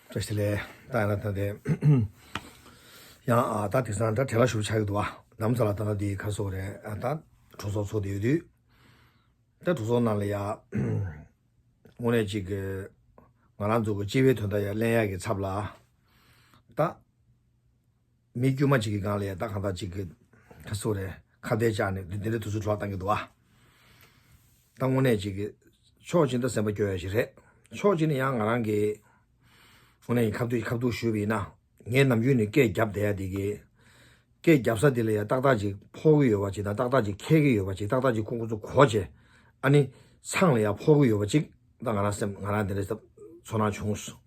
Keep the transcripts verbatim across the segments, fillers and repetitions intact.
བཀྲ་ཤིས་བདེ་ལེགས། ད་ཡང་ན་ད་དེ། ཡང་ཨ་ད་དེང་སང་ད་བྲེལ་བ་ཞེ་པོ་ཆགས་ཀྱི་འདུག་བ། ནམ་ཚ་ལ་ད་ད་དེ་ཁ་སོག་རེད། ཨ་ད་གྲོས་ཚོགས་ཚོགས་བསྡད་ཡོད་དུས། ད་གྲོས་ཚོགས་ནང་ལ་ཡ། དངོས་གནས་ཅིག་གི་ང་རང་ཚོ་གི་སྤྱི་པའི་དོན་དག་ཡ་གླེང་ཡ་གི་ཚབ་ལ། ད། མི་དཀྱུས་མ་ཅིག་གི་སྒང་ལ་ཡ་ད་གང་ལྟར་ཅིག་གི། ཁ་སོག་རེད། ཁ་བརྡ་བཅག་ནས་འདི་འདི་འདྲ་དུས་ཚོད་འཕྲོ་བརླག་བཏང་གི་འདུག་བ། ད་དངོས་གནས་ཅིག་གི། ཕྱོགས་གཅིག་ནས་ད་སེམས་པ་སྐྱོ་ཡ་ཞིག་རེད། ཕྱོགས་གཅིག་ནས་ཡང་ང་རང་གི། དངོས་གནས་ཁ་ཐུག་ཁ་ཐུག་ཞུས་པ་ཡིན་ན། ངས་ནམ་རྒྱུན་ནས་སྐད་རྒྱབ་བསྡད་ཡ་དེ་གི། སྐད་རྒྱབ་ས་དེ་ལ་ཡ་ཏག་ཏག་ཅིག་ཕོག་གི་ཡོད་པ་ཅིག་དང་ཏག་ཏག་ཅིག་འཁེལ་གི་ཡོད་པ་ཅིག་ཏག་ཏག་ཅིག་ཁོང་ཁོང་ཚོ་གོ་བྱས། ཨ་ནི། ཚང་ལ་ཡ་ཕོག་གི་ཡོད་པ་ཅིག་ད་ང་རང་སེམས་ང་རང་དེ་འདྲ་ཚོར་སྣང་བྱུང་སོང་།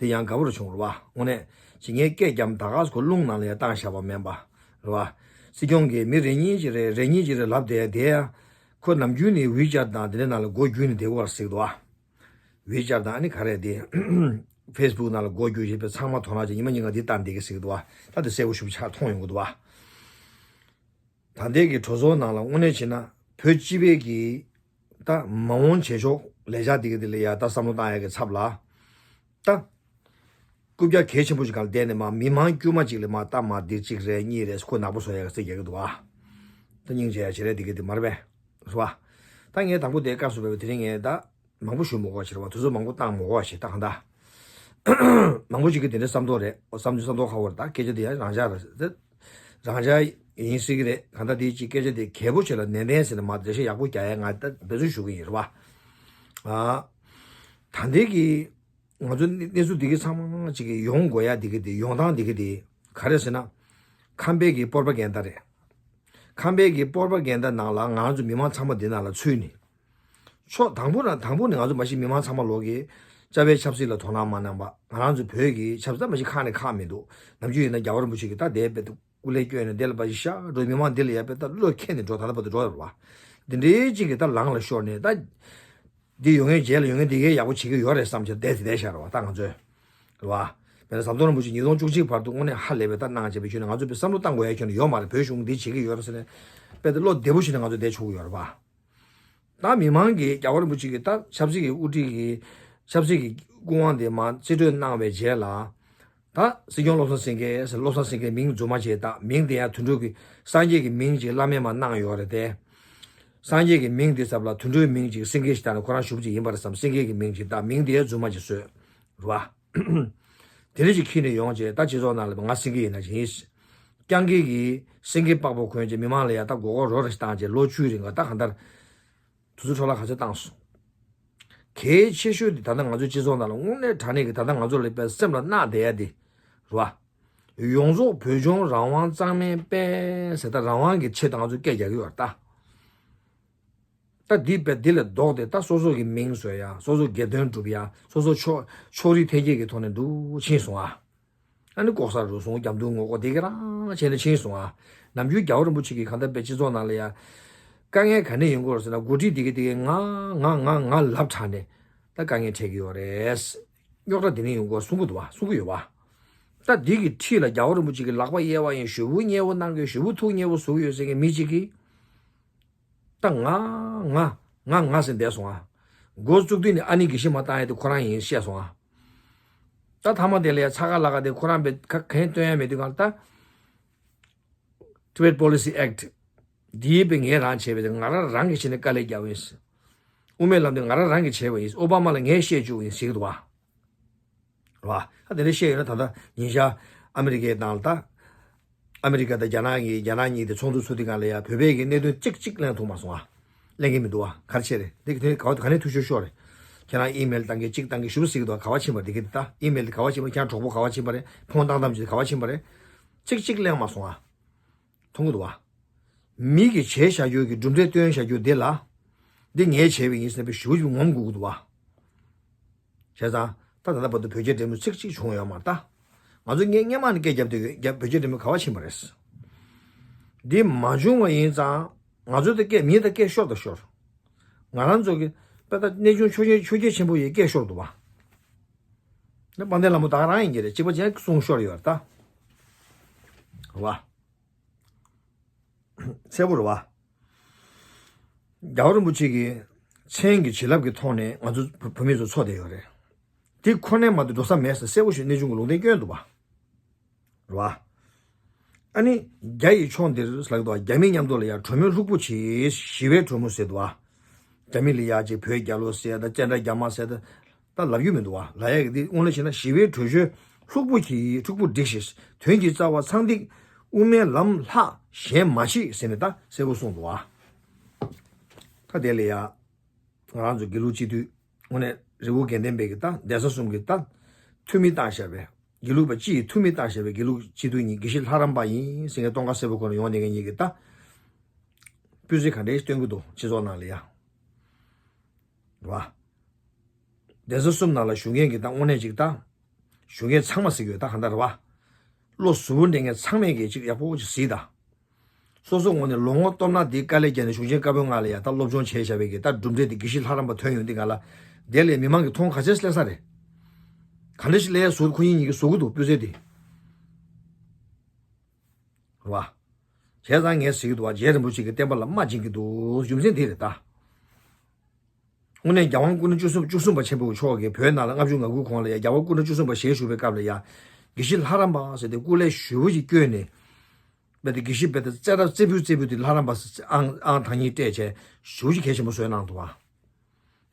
དེ་ཡང་དགའ་པོ་རུ་བྱུང་རེད་བ། དངོས་གནས་ཅིག་ངའི་སྐད་རྒྱབ་ད་ག་སྐོར་རླུང་ནང་ལ་ཡ་བཏང་བཞག་པ་མིན་པ། རེད་བ། སྲིད་སྐྱོང་གིས་མི་རེ་གཉིས་ཅིག་རེད་རེ་གཉིས་ཅིག་རེད་ལབ་བསྡད་དེ་ཡ། ཁོ་ནམ་རྒྱུན་ནས་ཝི་ཅར་དང་དེ་འདྲ་ནང་ལ་སྒོ་བརྒྱུད་ནས་བསྡད་དགོས་པ་ཟེར་གི་འདུག་བ། ཝི་ཅར་དང་ཨ་ནི་ག་རེ་དེ། ཕེ་སི་བུག་ནང་ལ་སྒོ་བརྒྱུད་བྱས་པའི་ཚང་མ་དོ་སྣང་བྱས་ཉི་མ་ཉིན་གང་འདི་ལྟར་བསྡད་ཀྱི་ཟེར་གི་འདུག་བ། ད་དེ་གསལ་པོ་ཞེ་པོ་ཆགས་མཐོང་ཡོང་གི་འདུག་བ། ད་ལྟའི་གི་གྲོས་ཚོགས་ནང་ལ་དངོས་གནས་བྱས་ན་བོད་སྤྱི་པའི་གི་ད་མ་འོངས་བྱེད་ཕྱོགས་ལས་འཆར་འདི་གི་འདི་ལ་ཡ་ད་བསམ་བློ་བཏང་ཡ་གི་ཚབ་ལ། ད། རྐུབ་བཀྱག་གལ་ཆེན་པོ་ཞིག་སྒང་བསྡད་ནས་མ་མི་མང་དཀྱུས་མ་ཅིག་ལ་མ་ད་མ་འདི་གཅིག་རེད་གཉིས་རེད་ཁོ་ནག་པོ་བཟོ་ཡ་གི་རྩིས་རྒྱག་གི་འདུག་བ། ད་སྙིང་རྗེ་ཡ་བྱེད་རེད་འདི་གི་འདི་མ་རེད་པས། རེད་བ། ད་ངས་དང་པོ་དེ་སྐབས་སུ་བབས་པའི་དེ་རིང་ངས་ད། མང་པོ་ཞུ་མི་དགོས་ཞེས་པ་དུས་ཚོད་མང་པོ་བཏང་མི་དགོས་ཞེས་ད་གང་ལྟར། མང་པོ་ཞིག་གིས་དེ་འདྲའི་བསམ་ཐོག་རེད། བསམ་ཚུལ་བསམ་ཐོག་ཁ་བོར་ད་སྐད་ཆ་དེ་ཡང་རང་འཇགས་རེད། རང་འཇགས་ཡིན་སྲིད་ཀྱི་རེད། གང་ལྟར་དེའི་ཅིག་སྐད་ཆ་དེ་གལ་པོ་ཆེ་ལ་ནན་ཏན་ཟེར་ནས་མ་འགྲེལ་བཤད་ཡག་པོ་རྒྱག་ཡ་ང་ད་འབད་བརྩོན་ཞུ་གི་ཡིན་རེད་བ། ཨ། ད་ལྟའི་གི་ང་ཚོ་གནས་ཚུལ་འདི་གི་ཚང་མ་ཅིག་གི་ཡོང་དགོས་ཡ་འདི་གི་དེ་ཡོང་སྟངས་འདི་གི་དེ་ག་རེ་ཟེར་ན། ཁམས་པའི་གི་པོར་པ་གན་ད་རེད། ཁམས་པའི་གི་པོར་པ་གན་ད་ནང་ལ་ང་ཚོ་མི་མང་ཚང་མ་འདི་ནང་ལ་ཚུད་ནས། ཕྱོགས་དང་པོ་ན་དང་པོ་ནས་ང་ཚོ་མ་གཞི་མི་མང་ཚང་མ་ལོག་གི་རྩ་བའི་ཆབ་སྲིད་ལ་དོ་སྣང་མ་གནང་པ། ང་རང་ཚོ་བོད་ཀྱི་ཆབ་སྲིད་མ་གཞི་ཁག་ནས་ཁག་མི་འདུག་ནམ་རྒྱུན་ཡིན་ན་རྒྱལ་བ་རིན་པོ་ཆེ་གི་ད་དེ་དཔེ་དུ་སྐུ་ལས་བསྐྱོན་ནས་དེ་ལ་པ་ཞིག་ཤག་འགྲོ་མི་མང་འདི་ལ་ཡ་དཔེ་ད་བློས་འཁེལ་ནས་འགྲོ་ད་ལྟ་བར་དུ་འགྲོ་ཡོད་རེད་བ། འདི་འདྲའི་གཅིག་གི་ད་ལངས་ལ་ཤོར་ནས་ད། འདི་ཡོང་མཁན་རྗེས་ལ་ཡོང་མཁན་འདི་གའི་ཡག་པོ་བྱེད་ཀྱི་ཡོད་རེད་བསམ་བྱས་བསྡད་དེ་བསྡད་ཤག་རེད་བ་ད་ང་ཚོས། རེད་བ། དཔེར་ན་ཟམ་གདོང་རིན་པོ་ཆེ་ཉིས་སྟོང་བཅུ་གཅིག་བར་དུ་དངོས་གནས་ཧ་ལས་པའི་ད་གནང་བྱས་པའི་ཁྱོན་ནས་ང་ཚོ་དཔེ་བསམ་བློ་བཏང་དགོས་ཡ་ཁྱོན་ནས་ཡོད་མ་རེད། བོད་གཞུང་འདི་བྱེད་ཀྱི་ཡོད་རེད་ཟེར་ནས་དཔེ་ད་བློ་བདེ་པོ་བྱས་ནས་ང་ཚོ་བསྡད་ཆོག་གི་ཡོད་རེད་བ། ད་མི་མང་གིས་རྒྱལ་བ་རིན་པོ་ཆེ་གི་ད་ཆབ་སྲིད་ཀྱི་དབུ་ཁྲིད་ཀྱི་ཆབ་སྲིད་ཀྱི་སྐུ་དབང་དེ་མར་རྩིས་སྤྲོད་གནང་བའི་རྗེས་ལ། ད་སྲིད་སྐྱོང་བློ་བཟང་སེང་གེ་ཟེར་བློ་བཟང་སེང་གེའི་མིང་རྫུན་མ་བྱས་ད་མིང་དེ་ཡང་དོན་གྲུབ་ཀྱི་སངས་རྒྱས་ཀྱི་མིང་ཅིག་བླ་མས་མར་གནང་ཡོད་རེད་དེ། སངས་རྒྱས་ཀྱི་མིང་དེ་ཚབ་ལ་དོན་གྲུབ་མིང་ཅིག་སེང་གེ་ཞིག་བཏགས་ནས་ཁོ་རང་ཞུ་བ་ཅིག་ཡིན་པ་རེད་བསམ་སེང་གེ་གི་མིང་ཅིག་བཏགས་མིང་དེ་རྫུན་མ་ཅིག་བཟོས། རེད་བ། དེ་འདྲ་ཅིག་ཁྱེར་ནས་ཡོང་བྱས་ད་སྤྱི་ཚོགས་ནང་ལ་ང་སེང་གེ་ཡིན་ན་ཅིག་ཡིན། སྐྱང་གི་གི་སེང་གེ་པགས་པ་གོན་བྱས་མི་མང་ལ་ཡ་ད་མགོ་སྐོར་རོ་རེ་བཏང་བྱས་ལོ་བཅུའི་རིང་ག་ད་གང་ལྟར། དུས་ཚོད་འཕྲོ་བརླག་ག་ཚོད་བཏང་སོང་། གལ་ཆེ་ཤོས་དེ་ད་ལྟ་ང་ཚོའི་སྤྱི་ཚོགས་ནང་ལ་དངོས་གནས་དྲང་གནས་ཀྱི་ད་ལྟ་ང་ཚོ་ལ་དཔེ་སེམས་ལ་བརྣག་བསྡད་ཡ་དེ། རེད་བ། ཡོངས་རྫོགས་བོད་ལྗོངས་རང་དབང་གཙང་མའི་དཔལ་ཟེར་ད་རང་དབང་གི་ཆེད་དུ་ང་ཚོས་སྐད་རྒྱག་གི་ཡོད་རེད་ད། ད་འདི་དཔེ་འདི་ལས་ལྡོག་སྟེ་ད་སོ་སོ་གི་མིང་བཟོ་ཡ་སོ་སོ་སྒེར་དོན་སྒྲུབ་ཡ་སོ་སོ་ཕྱོགས་ཕྱོགས་རིས་འཐེན་འཁྱེར་གྱི་ཐོག་ནས་འདུག་ཕྱིན་སོང་ཨ། ཨ་ནི་ལྐོག་ཟ་རུལ་སུངས་རྒྱབ་མདུན་ངོ་ལྐོག་དེ་ག་རང་བྱས་ནས་ཕྱིན་སོང་ཨ། ནམ་རྒྱུན་རྒྱལ་བ་རིན་པོ་ཆེ་གིས་གང་ལྟར་དཔེ་སྤྱི་ཚོགས་ནང་ལ་ཡ། དཀའ་ངལ་ག་ནས་ཡོང་གི་ཡོད་རེད་ཟེར་ན་འགོ་ཁྲིད་དེ་ག་དེ་ག་ང་ང་ང་ང་ལབ་དྲགས་ནས་ད་དཀའ་ངལ་འཕྲད་ཀྱི་ཡོད་རེད། རྙོག་དྲ་དེ་ནས་ཡོང་གི་ཡོད་གསུང་གི་འདུག་བ་གསུང་གི་ཡོད་བ། ད་འདི་གི་འཁྲིས་ལ་རྒྱལ་བ་རིན་པོ་ཆེ་གི་ལག་པ་གཡས་པ་ཡིན་ཞུ་བུ་གཉེར་བོ་གནང་གི་ཞུ་བུ་ཐུག་གཉེར་བོ་བཟོ་གི་ཡོད་ཟེར་མཁན་མི་གཅིག་གིས། ད་ང་ང་ང་ང་ཟེར་བསྡད་སོང་ཨ། འགོ་བཙུགས་དུས་ནས་ཨ་ནི་དགེ་བཤེས་མ་བཏང་ཡ་དེ་ཁོ་རང་ཡིན་བཤད་སོང་ཨ། ད་ཐ་མ་དེ་ལ་ཡ་ཚ་ག་ལ་ག་དེ་ཁོ་རང་བས་ཁ་གན་སྟོན་ཡ་མེད་དུས་གང་ལ་ད། Tibet Policy Act། འདིའི་བས་ངས་རང་བྱས་པས་ང་རང་རང་གིས་བྱས་ནས་དཀའ་ལས་རྒྱག་པ་ཡིན། དབུ་མའི་ལམ་དེ་ང་རང་རང་གིས་བྱས་པ་ཡིན། ཨོ་བྷ་མ་ལ་ངས་བཤད་བཅུག་ཡིན་ཟེར་གི་འདུག་བ། རེད་བ། ད་དེ་འདྲ་བཤད་ཡོད་ན་ད་ལྟ་ཉིན་ཞག་ཨ་མི་རི་ཀའི་ནང་ལ་ད། ཨ་མི་རི་ཀ་དང་རྒྱ་ནག་གི་རྒྱ་ནག་གཉིས་དེ་ཚོགས་འདུ་ཚོགས་དུས་སྒང་ལ་ཡ་བོད་པའི་གི་གནད་དོན་གཅིག་གཅིག་གླེང་ཐུབ་མ་སོང་ཨ། གླེང་གི་མི་འདུག་བ་ག་རེ་བྱས་རེད་དེ་གི་དེ་ག་བ་ག་ནས་ཐུག་ཤོར་ཤོར་རེད། ཁྱེད་རང་ཨི་མེལ་བཏང་གི་གཅིག་བཏང་གི་ཞུ་བ་ཟིག་འདུག་ག་བ་ཕྱིན་པ་དེ་གི་དེ་ད་ཨི་མེལ་དེ་ག་བ་ཕྱིན་པ་ཁྱེད་རང་གྲོགས་པོ་ག་བ་ཕྱིན་པ་རེད་ཕོན་བཏང་གཏམ་ཅིག་ག་བ་ཕྱིན་པ་རེད། གཅིག་གཅིག་གླེང་མ་སོང་ཨ། མཐོང་གི་འདུག་བ། མི་གིས་བྱས་བཞག་རྒྱུ་གི་གྲུབ་འབྲས་སྟོན་བཞག་རྒྱུ་དེ་ལ། འདི་ངས་བྱས་པ་ཡིན་ཟེར་བའི་ཞུ་ཞུ་ངོམ་དགོས་ཀྱི་འདུག་བ། བྱས་ཙང་ད་ད་ལྟ་བར་དུ་བོད་རྒྱ་འབྲེལ་མོལ་ཚིག་གཅིག་བྱུང་ཡོད་མ་རེད་ད། ང་ཚོ་སྔས་སྔས་མ་ནས་སྐད་རྒྱབ་དུས་རྒྱ་བོད་རྒྱ་འབྲེལ་མོལ་ག་བ་ཕྱིན་པ་རེད། འདི་མ་བྱུང་བ་ཡིན་ཙང་ང་ཚོ་ད་སྐད་མི་ད་སྐད་ཤོར་ད་ཤོར། ང་རང་ཚོ་གི་དཔེ་ད་གནས་ཆུང་ཆོས་རྒྱལ་ཆོས་རྒྱལ་ཆེན་པོ་ཡི་སྐད་ཤོར་འདུག་བ། ན་དཔལ་ལྡན་ལྷ་མོ་ད་ག་རང་ཡིན་གྱི་རེད་གཅིག་པ་ཅན་གསུང་ཤོར་ཡོད་རེད་ད། བ། གསལ་པོ་རེད་བ། རྒྱལ་བ་རིན་པོ་ཆེ་གིས་མཚན་གྱི་བྱིན་རླབས་ཀྱི་ཐོག་ནས་ང་ཚོ་བུ་བུད་མེད་ཚོ་འཚོ་བསྡད་ཡོད་རེད། དེ་ཁོ་ནའི་མ་གཏོགས་འགྲོ་ས་མེད་ཟེར་གསལ་པོ་ཞིག་གནས་ཆུང་གི་ལུང་བསྟན་བསྐྱོན་འདུག་བ། རེད་བ། ཨ་ནི་རྒྱ་ཡི་ཕྱོགས་འདིར་ལབ་འདུག་བ། རྒྱ་མི་མཉམ་དུ་ལ་ཡ་གྲོས་མོལ་ལྷུག་པོ་བྱེད། ཞི་བའི་གྲོས་མོལ་ཟེར་འདུག་བ། རྒྱ་མི་ལ་ཡ་ཅིག་བོད་རྒྱལ་ལོ་ཟེར་ད་ཅན་དྲ་རྒྱ་མ་ཟེར་ད། ད་ལབ་རྒྱུ་མི་འདུག་བ། ལབ་ཡ་གི་འདི་དངོས་གནས་བྱས་ན་ཞི་བའི་གྲོས་ཆོད་ལྷུག་པོ་གྱིས་འཁྲུག་པོ་སྒྲིགས་ཤིག་དོན་གྱི་རྩ་བ་ཚང་ཏིག་དབུ་མའི་ལམ་ལྷག་གཞན་མ་མཆིས་ཟེར་ནས་ད་གསལ་པོ་གསུངས་འདུག་བ། ད་དེ་ལ་ཡ་ང་རང་ཚོ་དགེ་ལུགས་སྤྱི་འཐུས་དངོས་གནས་རི་བོ་དགེ་ལྡན་པའི་གི་ད་གདན་ས་གསུམ་གི་ད་འཐུས་མི་བཏང་བཞག་པའི་དགེ་ལུགས་པ་སྤྱི་ཡི་འཐུས་མི་བཏང་བཞག་པའི་དགེ་ལུགས་སྤྱི་འཐུས་གཉིས་དགེ་བཤེས་ལྷ་རམས་པ་ཡིན་ཟེར་མཁན་སྟོན་ཁ་གསལ་པོ་ཁོ་ན་ཡོང་བསྡད་མཁན་གཉིས་ཀྱི་ད་སྤུས་ཚད་ག་འདྲས་སྟོན་གི་འདུག་སྤྱི་ཚོགས་ནང་ལ་ཡ། རེད་བ། གདན་ས་གསུམ་ནང་ལ་བཞུགས་མཁན་གྱི་ད་དངོས་གནས་ཅིག་ད། བཞུགས་མཁན་ཚང་མ་ཟེར་གྱི་ཡོད་ད་གང་ལྟར་རེད་བ། བློ་གཟུ་བོ་འདྲེན་མཁན་ཚང་མས་གི་ཅིག་ཡག་པོ་ཅིག་གཟིགས་ད། སོ་སོ་ངོས་ནས་ལོ་ངོ་སྟོང་ལྔ་འདི་དཀའ་ལས་བརྒྱབ་ནས་གཞུང་ཆེན་བཀའ་པོད་ལྔ་ལ་ཡ་ད་སློབ་སྦྱོང་བྱས་བཞག་པའི་གི་ད་གྲུབ་འབྲས་འདི་དགེ་བཤེས་ལྷ་རམས་པ་ཐོན་ཡོང་འདི་ག་ལ། དེ་ལས་མི་མང་གི་མཐོང་ག་ཚད་སླེབས་ས་རེད། ག་འདྲ་ཞིག་སླེབས་ཡ་བཟོ་ཁོ་གཉིས་གཉིས་ཀྱི་བཟོ་གི་འདུག་སྤུས་ཚད་འདི། རེད་བ། བྱས་ཙང་ངས་ཟེར་གྱི་འདུག་བ། རྗེ་རིན་པོ་ཆེ་གི་བསྟན་པ་ལ་རྨ་འབྱིན་གྱི་འདུག་རྒྱུ་མཚན་དེ་རེད་ད། དངོས་གནས་རྒྱལ་དབང་སྐུ་ཕྲེང་བཅུ་གསུམ་བཅུ་གསུམ་པ་ཆེན་པོ་མཆོག་གིས་བོད་ནང་ལ་ལྔ་བཅུ་ང་དགུ་གོང་ལ་ཡ་རྒྱལ་བ་སྐུ་ཕྲེང་བཅུ་གསུམ་པ་ཞལ་བཞུགས་པའི་སྐབས་ལ་ཡ། དགེ་བཤེས་ལྷ་རམས་པ་ཟེར་ཏེ་སྐུ་ལས་ཞེ་པོ་ཅིག་བསྐྱོན་ནས། རྦད་དེ་དགེ་བཤེས་རྦད་དེ་རྩེ་རབ་རྩེ་ཕུད་རྩེ་ཕུད་དེ་ལྷ་རམས་པ་ཨང་ཨང་དང་གཉིས་སྤྲད་བྱས་ཞེ་པོ་ཅིག་གལ་ཆེན་པོ་བཟོས་གནང་འདུག་བ།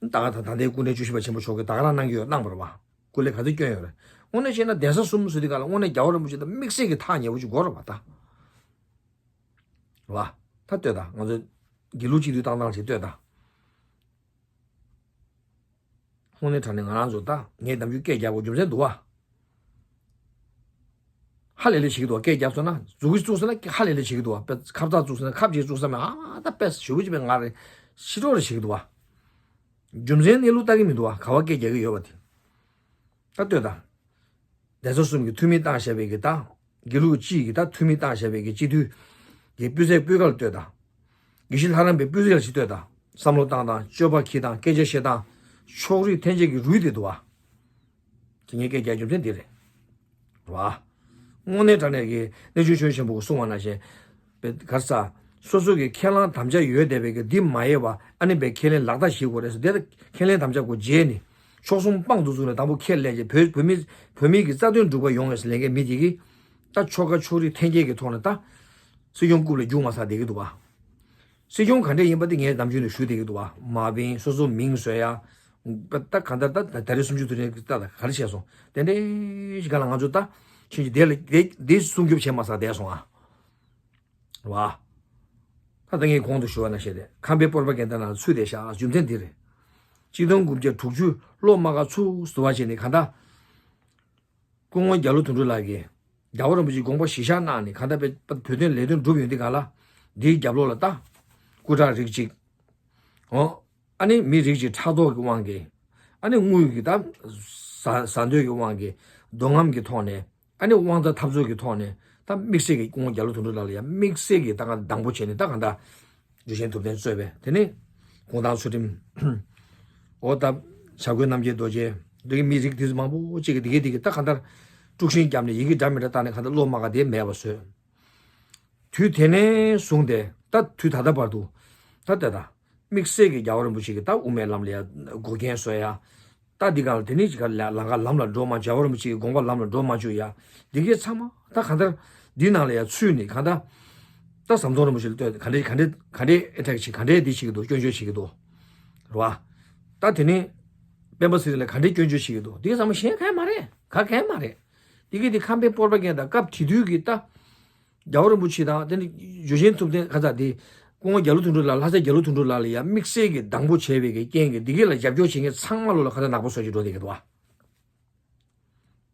ད་ག་ད་ད་ལྟའི་སྐུ་ཕྲེང་བཅུ་བཞི་པ་ཆེན་པོ་མཆོག་གིས་ད་ག་རང་གནང་གི་ཡོད་གནང་བ་རེད་བ། སྐུ་ལས་ག་ཚོད་བསྐྱོན་ཡོད་རེད། དངོས་གནས་བཤད་ན་གདན་ས་གསུམ་ཟེར་དུས་ག་ལ་དངོས་གནས་རྒྱལ་བ་རིན་པོ་ཆེ་དང་དམིགས་བསལ་གྱི་ཐག་ཉེ་པོ་ཅིག་དགོས་རེད་བ་ད། རེད་བ། ད་ལྟོས་དང་ང་ཚོ་དགེ་ལུགས་སྤྱི་འཐུས་བཏང་སྟངས་ཅིག་ལྟོས་དང་། དངོས་གནས་དྲང་གནས་ང་རང་ཚོ་ད་ངས་ནམ་རྒྱུན་སྐད་རྒྱག་དགོས་རྒྱུ་མཚན་འདུག་བ། ཧ་ལས་ལས་བྱེད་ཀྱི་འདུག་བ། སྐད་རྒྱབ་སོང་ན་མཛུབ་གུ་བཙུགས་སོང་ན་ཧ་ལས་ལས་བྱེད་ཀྱི་འདུག་བ། དཔེ་ཁ་བཏགས་བཙུགས་སོང་ན་ཁབ་ཅིག་བཙུགས་སོང་ན་ཨ་ད་དཔེ་ཞེ་པོ་ཅིག་དཔེ་ང་རེ་ཤི་གྲོགས་རེ་བྱེད་ཀྱི་འདུག་བ། རྒྱུ་མཚན་གནས་ལུགས་ལྟ་གི་མི་འདུག་བ། ག་བ་སྐད་རྒྱག་གི་ཡོད་པ་དེ། ད་ལྟོས་དང་། གདན་ས་གསུམ་གྱི་འཐུས་མི་བཏང་བཞག་པའི་གི་ད། དགེ་ལུགས་སྤྱི་ཡི་གི་ད་འཐུས་མི་བཏང་བཞག་པའི་གི་སྤྱི་འཐུས། གི་སྤུས་ཚད་སྤུས་ཀ་ལ་ལྟོས་དང་། དགེ་བཤེས་ལྷ་རམས་པའི་སྤུས་ཚད་ལ་ཞིག་ལྟོས་དང་། བསམ་བློ་བཏང་སྟངས་སྤྱོད་པ་འཁྱེར་སྟངས་སྐད་ཆ་བཤད་སྟངས། ཕྱོགས་རིས་འཐེན་འཁྱེར་གྱི་རུས་དེ་འདུག་བ། དེ་ངས་སྐད་རྒྱག་རྒྱུ་མཚན་འདི་རེད། རེད་བ། དངོས་གནས་དྲང་གནས་ཀྱི་གནས་ཆུང་ཆོས་ཆེན་པོ་གིས་གསུངས་པ་ནང་བཞིན། པའི་གར་ས། སོ་སོ་གི་ཁས་བླངས་དམ་བཅའ་ཡོད་བསྡད་པའི་གི་འདི་མ་ཡལ་བ་ཨ་ནི་པའི་ཁས་ལེན་ལག་བསྟར་བྱེད་དགོས་རེད་ཟེར་དེ་ཁས་ལེན་དམ་བཅའ་སྒོ་འབྱེད་ནས་ཕྱོགས་གསུམ་དཔང་དུ་བཙུགས་ནས་དང་པོ་ཁས་ལེན་བྱས་བོད་བོད་མི་བོད་མི་གི་རྩ་དོན་སྒྲུབ་པ་ཡོང་ངེས་ཟེར་ལས་འགན་མི་དེ་གིས་ད་ཆོལ་ཁ་ཕྱོགས་རིས་འཐེན་འཁྱེར་གྱི་ཐོག་ནས་ད་སྲིད་སྐྱོང་རྐུབ་ལ་རྒྱུག་མ་ཟ་བསྡད་ཀྱི་འདུག་བ། སྲིད་སྐྱོང་ག་འདྲས་ཡིན་པ་དེ་ངས་ནམ་རྒྱུན་ནས་ཞུ་བསྡད་ཀྱི་འདུག་བ། མ་བིན་སོ་སོ་མིང་བཟོས་ཡ། ད་ག་འདྲ་ད་ད་རེས་སུམ་ཅུ་དུས་དྲན་གྱི་ད་ད་ག་རེ་བྱས་སོང་དེ་འདྲས་ཞིག་ག་ལ་ང་ཚོ་ད་ཕྱིན་ཅི་དེ་ལ་དེ་དེ་སྲུང་སྐྱོབ་བྱས་མ་ཟ་བསྡད་སོང་ཨ། བ། ད་ལྟ་ངས་གོང་དུ་ཞུ་བ་ནང་བཞིན་རེད། ཁམས་པའི་པོར་པ་གན་ད་ནང་ཚུད་བསྡད་ཤག་རྒྱུ་མཚན་འདི་རེད། གཅིག་སྟོང་དགུ་བརྒྱ་དྲུག་ཅུ་ལོ་མ་ག་ཚུགས་སུ་བ་བྱས་ནས་ག་ད། སྐུ་ངོ་རྒྱ་ལོ་དོན་གྲུབ་ལགས་ཀྱིས་རྒྱལ་བ་རིན་པོ་ཆེའི་དགོངས་པ་གཞིར་བཞག་གནང་ནས་ག་ད་བོད་བོད་དོན་ལས་དོན་བསྒྲུབས་ཡོང་དུས་ག་ལ། འདིའི་རྒྱབ་ལོགས་ལ་ད། སྐུ་དྲག་རིགས་གཅིག་འོ། ཨ་ནི་མི་རིགས་ཀྱི་ཕྲག་དོག་གི་དབང་གིས། ཨ་ནི་དངུལ་གྱི་ད། ཟ་ཟ་འདོད་ཀྱི་དབང་གིས། འདོད་རྔམ་གྱི་ཐོག་ནས། ཨ་ནི་དབང་ཐང་འཐབ་རྩོད་ཀྱི་ཐོག་ནས། ད་དམིགས་བསལ་གྱི་སྐུ་ངོ་རྒྱ་ལོ་དོན་གྲུབ་ལགས་ལ་ཡང་དམིགས་བསལ་གྱི་ད་ག་སྡང་པོ་བྱས་ནས་ད་ག་ད། འཇུ་ཆེན་ཐུབ་བསྟན་གཙོས་པའི་དེ་ནི། གུང་ཐང་ཚུལ་ཁྲིམས། འོ་ད། བྱ་རྒོད་རྣམ་རྒྱལ་རྡོ་རྗེ། འདི་གི་མི་རིགས་དེ་ཚོ་མང་པོ་ཅིག་གིས་དེ་གའི་དེ་གའི་ད་ག་ད། དཀྲུག་ཤིང་བརྒྱབ་ནས་ཡི་གེ་འདྲ་མི་འདྲ་བཏང་ནས་ག་ད་བློ་མ་དགའ་དེ་མེད་པ་བཟོས། དུས་དེ་ནས་བཟུང་སྟེ་ད་དུས་ད་ལྟ་བར་དུ་ད་ལྟ་ད་དམིགས་བསལ་གྱི་རྒྱལ་བ་རིན་པོ་ཆེ་གི་ད་དབུ་མའི་ལམ་ལ་ཡ་འགོག་རྐྱེན་བཟོ་ཡ། ད་འདི་ག་ལ་དེ་ནས་ཅིག་ག་ལ་ལམ་ཁ་ལམ་ལ་འགྲོ་མ་རྒྱལ་བ་རིན་པོ་ཆེ་གི་དགོངས་པ་ལམ་ལ་འགྲོ་མ་བཅུག་ཡ། འདི་གའི་ཚང་མ་ད་གང་ལྟར་འདི་ནང་ལ་ཡ་ཚུད་ནས་གང་ལྟར་ད་ཟམ་གདོང་རིན་པོ་ཆེ་ལ་ལྟོས་ག་འདྲས་ག་འདྲས་ག་འདྲས་ཨེ་ཊེག་བྱེད་ག་འདྲས་འདི་བྱེད་ཀྱི་འདུག་སྐྱོན་བརྗོད་བྱེད་ཀྱི་འདུག་རེད་བ། ད་དེ་ནས་སྤེན་པ་ཚེ་རིང་ལ་ག་འདྲས་སྐྱོན་བརྗོད་བྱེད་ཀྱི་འདུག་འདི་ཚང་མ་གཞན་གང་ཡང་མ་རེད། ག་གང་ཡང་མ་རེད། འདི་གའི་འདི་ཁམས་པའི་པོར་པ་གན་ད་སྐབས་དེ་དུས་ཀྱི་ད། རྒྱལ་བ་རིན་པོ་ཆེ་དང་དེ་ནི་འཇུ་ཆེན་ཐུབ་བསྟན་ཁ་ཚ་དེ། སྐུ་ངོ་རྒྱ་ལོ་དོན་གྲུབ་ལགས་ལྷ་སྲས་རྒྱ་ལོ་དོན་གྲུབ་ལགས་ལ་ཡང་དམིགས་བསལ་གྱི་སྡང་པོ་བྱས་པའི་གི་རྐྱེན་གྱིས་འདི་གའི་ལ་རྒྱབ་སྐྱོར་བྱེད་མཁན་ཚང་མ་ལོ་ལ་ཁ་ཚ་ནག་པོ་བཟོ་ཅིག་འགྲོ་བསྡད་ཀྱི་འདུག་བ།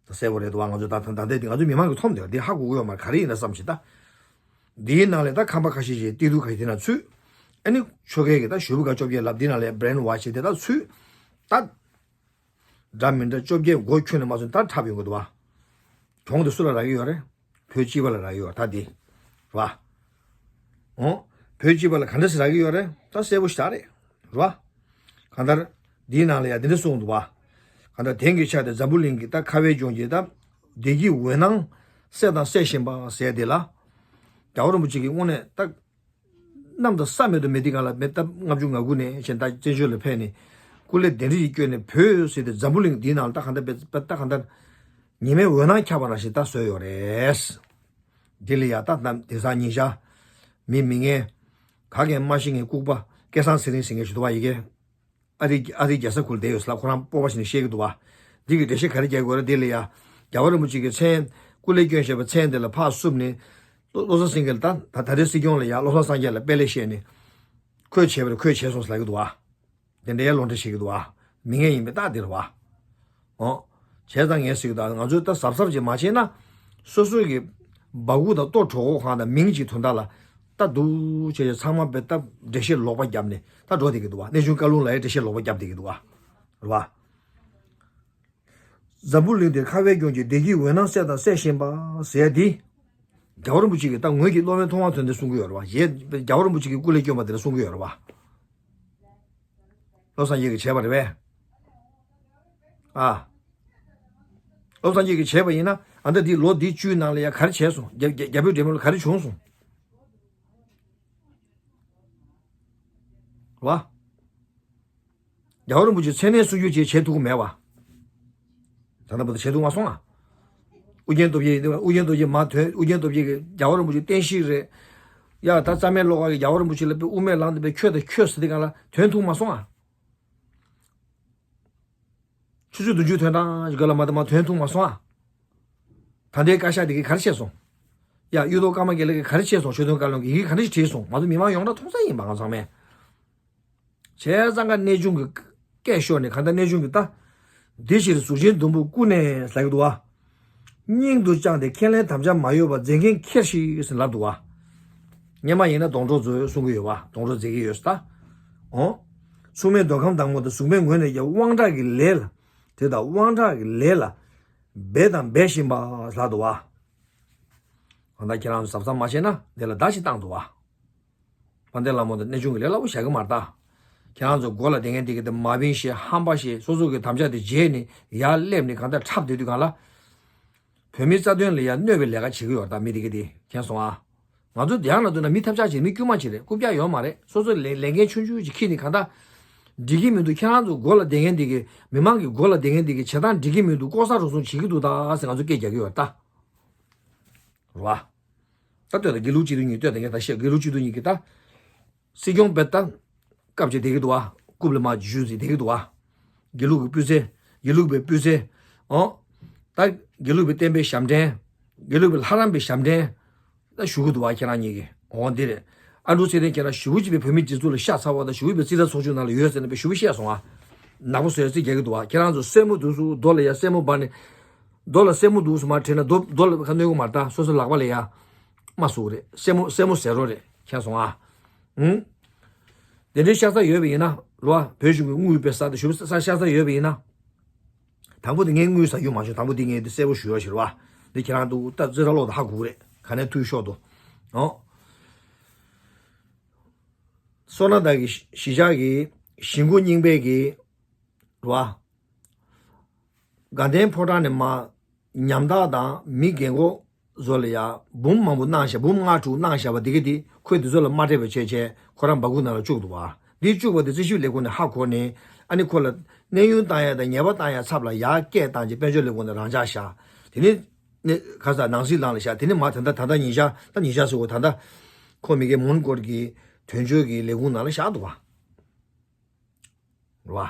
ད་གསལ་པོ་རེད་འདུག་བ། ང་ཚོ་ད་ད་ད་ལྟའི་འདི་ང་ཚོ་མི་མང་གི་མཐོང་འདུག་འདི་ཧ་གོ་གི་ཡོད་མ་རེད། ག་རེ་ཡིན་ན་བསམ་ཞིག་ད། འདིའི་ནང་ལ་ད་ཁམས་པ་ཁ་ཤས་ཤིག་སྟེགས་དུ་ཁ་ཤས་དེ་ན་ཚུད། ཨ་ནི་ཆོལ་ཁའི་གི་ད་ཞུ་བུ་ག་བཅོ་བརྒྱད་ལབ་འདི་ནང་ལ་བྷི་རེན་ཝ་ཤི་དེ་ད་ཚུད། ད། འདྲ་མི་འདྲ་བཅོ་བརྒྱད་མགོ་ཁྱོན་ནས་མ་སོང་ད་འཁྲབ་ཡོང་གི་འདུག་བ། གྱོང་དེ་སུ་ལ་རག་གི་ཡོད་རེད། བོད་སྤྱི་པ་ལ་རག་གི་ཡོད་རེད་ད་འདི། རེད་བ། འོ། བོད་སྤྱི་པ་ལ་ག་འདྲ་ཞིག་རག་གི་ཡོད་རེད་ད་གསལ་པོ་ཞིག་རེད། རེད་བ། གང་ལྟར། འདིའི་ནང་ལ་ཡང་འདི་འདྲ་གསུངས་འདུག་བ། གང་ལྟར་དེང་གི་ཆ་དེ་འཛམ་བུ་གླིང་གི་ད་ཁ་བའི་ལྗོངས་ཀྱི་ད། བདེ་སྐྱིད་འོད་སྣང་། གསལ་དང་གསལ་བཞིན་པ་ཟེར་དེ་ལ། རྒྱལ་བ་རིན་པོ་ཆེ་གི་དངོས་གནས་ད། གནམ་དང་ས་མེད་དུ་མེད་དེ་ག་ལ་མེད་སྟབས་ལྔ་བཅུ་ང་དགུ་ནས་གཞན་དག་བཙན་བྱོལ་ལ་ཕེབས་ནས། སྐུ་ལས་གདན་འདྲེན་ཞིག་བསྐྱོན་ནས་བོད་ཟེར་ཏེ་འཛམ་བུ་གླིང་འདིའི་ནང་ལ་ད་གང་ལྟར་ད་གང་ལྟར་ཉི་མའི་འོད་སྣང་ཁྱབ་པ་ནང་བཞིན་ད་བཟོས་ཡོད་རེད། འདི་ལ་ཡ་ད་ནམ་དེང་སང་ཉིན་ཞག་མི་མི་ངན་ག་གེ་མ་ཤི་ངན་ལྐུགས་པ་སྐལ་བཟང་ཚེ་རིང་ཟེར་མཁན་ཞིག་འདུག་བ། ཡི་གེ་ཨ་རི་ཨ་རི་རྒྱལ་ས་ཁུལ་བསྡད་ཡོད་ས་ལ་ཁོ་རང་སྤོབས་པ་བྱས་ནས་བཤད་ཀྱི་འདུག་བ། འདི་གི་འགྲེལ་བཤད་ག་རེ་རྒྱག་དགོས་རེད། འདི་ལ་ཡ་རྒྱལ་བ་རིན་པོ་ཆེ་གི་མཚན་སྐུ་ལས་བསྐྱོན་བཞག་པའི་མཚན་དེ་ལ་ཕར་བསུབས་ནས་བློ་བློ་བཟང་སེང་གེ་ལ་ད་ད་ད་ལྟའི་སྲིད་སྐྱོང་ལ་ཡ་བློ་བཟང་སངས་རྒྱས་ལ་དཔེ་ལེགས་བཤད་ནས་ཁོས་བྱས་པ་རེད། ཁོས་བྱས་སོང་ཟེར་ལབ་ཀྱི་འདུག་བ། དེ་འདྲའི་བློ་འདྲི་བྱེད་ཀྱི་འདུག་བ། མི་ངན་ཡིན་པའི་རྟགས་འདི་རེད་བ། ཨོ། བྱས་ཙང་ངས་ཟེར་གྱི་འདུག་ང་ཚོས་ད་གཟབ་གཟབ་ཅིག་མ་བྱས་ན། སོ་སོ་གི་སྦ་ཁུག་དང་ལྟོ་གྲོགས་པོ་གང་དང་མིང་གཅིག་དོན་དག་ལ་ད་འདུག་བྱས་བྱས་ཚང་མ་དཔེ་ད་འགྲེལ་བཤད་ལོག་པ་བརྒྱབ་ནས་ད་འགྲོ་བསྡད་ཀྱི་འདུག་བ། གནས་ཆུང་བཀའ་ལུང་ལ་ཡང་འགྲེལ་བཤད་ལོག་པ་བརྒྱབ་བསྡད་ཀྱི་འདུག་བ། རེད་བ། འཛམ་བུ་གླིང་འདིར་ཁ་བའི་ལྗོངས་ཀྱི་བདེ་སྐྱིད་འོད་སྣང་གསལ་དང་གསལ་བཞིན་པ་ཟེར་ཡ་འདི། རྒྱལ་བ་རིན་པོ་ཆེ་གིས་ད་ངོས་ཀྱིས་སློབ་དཔོན་མཐོང་བ་དོན་དེ་གསུང་གི་ཡོད་རེད་བ། ཞེས་རྒྱལ་བ་རིན་པོ་ཆེ་གིས་སྐུ་ལས་བསྐྱོན་པ་དེ་ལ་གསུང་གི་ཡོད་རེད་བ། བློ་བཟང་སྐྱིད་ཀྱིས་བྱས་པ་རེད་པས། ཨ། བློ་བཟང་སྐྱིད་ཀྱིས་བྱས་པ་ཡིན་ན་ཨ་ད་འདི་ལོ་འདི་བཅུའི་ནང་ལ་ཡ་ག་རེ་བྱས་སོང་། རྒྱ་རྒྱ་རྒྱ་བོད་འབྲེལ་མོལ་ལ་ག་རེ་བྱུང་སོང་། རེད་བ། རྒྱལ་བ་རིན་པོ་ཆེ་མཚན་གནས་སྲུང་སྐྱོབ་ཅིག་བྱེད་ཐུབ་ཀྱི་མེད་པ། ད་ལྟ་བར་དུ་བྱེད་ཐུབ་མ་སོང་ང་། ཨུ་རྒྱན་སྟོབས་རྒྱལ་ཡིན་དུས་ཨུ་རྒྱན་སྟོབས་རྒྱལ་མ་ཐོན། ཨུ་རྒྱན་སྟོབས་རྒྱལ་གྱིས་རྒྱལ་བ་རིན་པོ་ཆེ་བསྟན་བཤིག་རེད། ཡ་ད་རྩ་མེད་བློ་དཀར་གྱིས་རྒྱལ་བ་རིན་པོ་ཆེ་ལ་དཔེ་དབུ་མེད་ལངས་ཏེ་དཔེ་ཁྱོད་དང་ཁྱོད་ཟེར་དེ་གང་ལ་ཐོན་ཐུབ་མ་སོང་ང་། ཆུ་ཚོད་བདུན་ཅུ་ཐོན་གྲངས་ཀྱི་སྒང་ལ་མ་ད་མ་ཐོན་ཐུབ་མ་སོང་ང་། ད་ལྟའི་བཀའ་ཤག་དེ་གིས་ག་རེ་བྱས་སོང་། ཡ་གཡུ་ཐོག་ཀརྨ་དགེ་ལེགས་ཀྱིས་ག་རེ་བྱས་སོང་། ཆོས་དོན་བཀའ་བློན་གྱིས་ཡི་གེ་ག་རེ་ཞིག་བྲིས་སོང་། ང་ཚོ་མི་མང་ཡོངས་གྲགས་མཐོང་ས་ཡིན་པ་ང་ཚང་མས། བྱས་ཙང་ཀ་གནས་ཆུང་གི་སྐད་ཤོར་ནས་གང་ལྟར་གནས་ཆུང་གི་ད། འདི་ཕྱིར་གཟུགས་ཅན་སྡོང་པོ་ཀུན་ནས་ཟེར་གྱི་འདུག་བ། སྙིང་དུ་བཅངས་ཏེ་ཁས་ལེན་དམ་བཅའ་མ་གཡོས་པ་མཛད་འགན་འཁྱེར་ཞིག་ཟེར་ལབ་འདུག་བ། སྔོན་མ་ཡིན་ན་སྡོང་གྲོགས་མཛོད་གསུང་གི་ཡོད་བ། སྡོང་གྲོགས་མཛད་ཀྱི་ཡོད་ས་ད། འོང་། མཚུངས་མེད་མདོ་ཁམས་དྭངས་མོ་དང་གཟུགས་མེད་ངོས་ནས་ཀྱང་དབང་དྲག་གི་ལས་ལ། དེ་དང་དབང་དྲག་གི་ལས་ལ། འབད་དང་འབད་བཞིན་པ་ལབ་འདུག་བ། གང་ལྟར་ཁྱེད་རང་ཚོ་གཟབ་གཟབ་མ་བྱས་ན་དེ་ལ་བརྡ་ཞིག་བཏང་འདུག་བ། དཔལ་ལྡན་ལྷ་མོ་དང་གནས་ཆུང་གི་ལས་སླ་པོ་བཞག་གི་མ་རེད་ད། ཁྱེད་རང་ཚོ་མགོ་ལ་བསྡད་མཁན་དེ་གི་དེ་མ་བིན་ཞེས་ཧམ་པ་ཞེས་སོ་སོ་གི་དམ་བཅའ་དེ་བརྗེད་ནས་ཡར་སླེབས་ནས་གང་ལྟར་འཁྲབ་སྡོད་དུས་གང་ལ། བོད་མིའི་རྩ་དོན་ལ་ཡར་གནོད་པའི་ལས་ཀ་བྱེད་ཀྱི་ཡོད་རེད་ད་མི་དེ་གི་དེ་མཁྱེན་སོང་ཨ། ང་ཚོ་དེ་ཡང་ན་དུ་ན་མི་ཐབས་ཆག་བྱེད་མི་དཀྱུས་མ་ཅིག་རེད། རྐུབ་བཀྱག་ཡོད་མ་རེད། སོ་སོ་ལས་ལས་འགན་ཆུང་ཆུང་ཅིག་འཁྱེར་ནས་གང་ལྟར་འགྲིག་གི་མི་འདུག་ཁྱེད་རང་ཚོ་མགོ་ལ་བསྡད་མཁན་དེ་གི་མི་མང་གི་མགོ་ལ་བསྡད་མཁན་དེ་གི་བྱེད་སྟངས་འགྲིག་གི་མི་འདུག་ལྐོག་ཟ་རུལ་སུངས་བྱེད་ཀྱི་འདུག་ད་ཟེར་ང་ཚོ་སྐད་རྒྱག་གི་ཡོད་རེད་ད། རེད་བ། ད་ལྟོས་དང་དགེ་ལུགས་སྤྱི་འཐུས་གཉིས་ལྟོས་དང་ངས་ད་བཤད། དགེ་ལུགས་སྤྱི་འཐུས་གཉིས་ཀྱིས་ད། སྲིད་སྐྱོང་དཔེ་ད། སྐབས་ཅིག་བསྡད་ཀྱི་འདུག་བ། རྐུབ་ལ་མར་འཇུས་ཟིན་བསྡད་ཀྱི་འདུག་བ། དགེ་ལུགས་ཀྱི་སྤུས་ཚད། དགེ་ལུགས་པའི་སྤུས་ཚད། ཨོ། ད། དགེ་ལུགས་པའི་བསྟན་པའི་ཞབས་འདྲེན། དགེ་ལུགས་པའི་ལྷ་རམས་པའི་ཞབས་འདྲེན། ད་ཞུ་གི་འདུག་བ་ཁྱེད་རང་གཉིས་ཀྱིས། འོ་འདི་རེད། ཨ་འབྲུག་ཚེ་བརྟན་ཁྱེད་རང་ཞུ་བོ་གཅིག་པའི་བོད་མི་སྒྲིག་འཛུགས་ལ་ཤ་ཚ་བ་དང་ཞུ་བོ་པའི་རྩིས་ཁྲ་ཚོགས་ཆུང་ནང་ལ་ཡོད་ཟེར་ནས་པའི་ཞུ་བོ་བཤད་སོང་ཨ། ནག་པོ་བཟོས་རྩིས་རྒྱག་གི་འདུག་བ། ཁྱེད་རང་ཚོ་སེན་མོ་འདུག་སུ་རྡོ་ལ་ཡ་སེན་མོ་སྦར་ནས། རྡོ་ལ་སེན་མོ་འདུག་སུ་མ་དྲན་ན་རྡོ་རྡོ་ལ་ཁ་གནོན་གི་མ་རེད་ད། སོ་སོ་ལག་པ་ལ་ཡ། མ་སུ་རེད། སེན་མོ་སེན་མོ་ཟེར་རོ་རེད་ཁྱེད་སོང་ཨ། ཨུང་། དེ་འདྲའི་ཤ་ཚ་ཡོད་པ་ཡིན་ན་རོ། བོད་གཞུང་གི་དངུལ་དཔེ་ས་དེ་ཞུ་ས་ཤ་ཚ་ཡོད་པ་ཡིན་ན། དང་པོ་དེ་ངས་དངུལ་ཟ་རྒྱུ་མ་བྱུང་། དང་པོ་དེ་ངས་དེ་གསལ་པོ་ཞུ་ཡ་ཞིག་རེད་བ། འདི་ཁྱེད་རང་འདུག་ད་རྩེ་ར་ལོག་ད་ཧ་གོ་གི་རེད། ག་ནས་ཐུག་ཤོག་ཏུ། ཨོ། སོ་ན་བདག་གི་གཞིས་ཆགས་ཀྱི་གཞིས་འགོ་རྙིང་པའི་གི་རེད་བ། དགའ་ལྡན་ཕོ་བྲང་ནས་མར་ཉམ་ཐག་དང་མི་རྒན་གོག་ཚོ་ལ་ཡ་འབུམ་མང་པོ་གནང་བཞག་འབུམ་ལྔ་དྲུག་གནང་བཞག་པ་འདི་གི་དེ་ཁོས་འདི་ཚོ་ལ་མ་སྤྲད་པ་བྱས་བྱས་ཁོ་རང་སྦ་ཁུག་ནང་ལ་བཅུག་འདུག་བ། འདི་བཅུག་པ་དེ་རྩིས་ཞིབ་ལས་ཁུངས་ནས་ཧ་གོ་ནས་ཨ་ནི་ཁོ་ལ་གནས་དབྱུང་བཏང་ཡ་དང་ཉེས་པ་བཏང་ཡ་ཚབ་ལ་ཡར་སྐད་བཏང་རྗེས་དཔལ་འབྱོར་ལས་ཁུངས་ནས་རང་འཇགས་བཞག་དེ་ནས་ནས་ཁ་ས་ནང་སྲིད་ལངས་ལ་བཞག་དེ་ནས་མ་ད་ལྟ་ད་ལྟ་ཉིན་ཞག་ད་ཉིན་ཞག་ཟེར་བ་ད་ལྟ་ཁོ་མི་གའི་མོན་གྷོ་གི་དོན་གཅོད་ཀྱི་ལས་ཁུངས་ནང་ལ་བཞག་འདུག་བ། རེད་བ།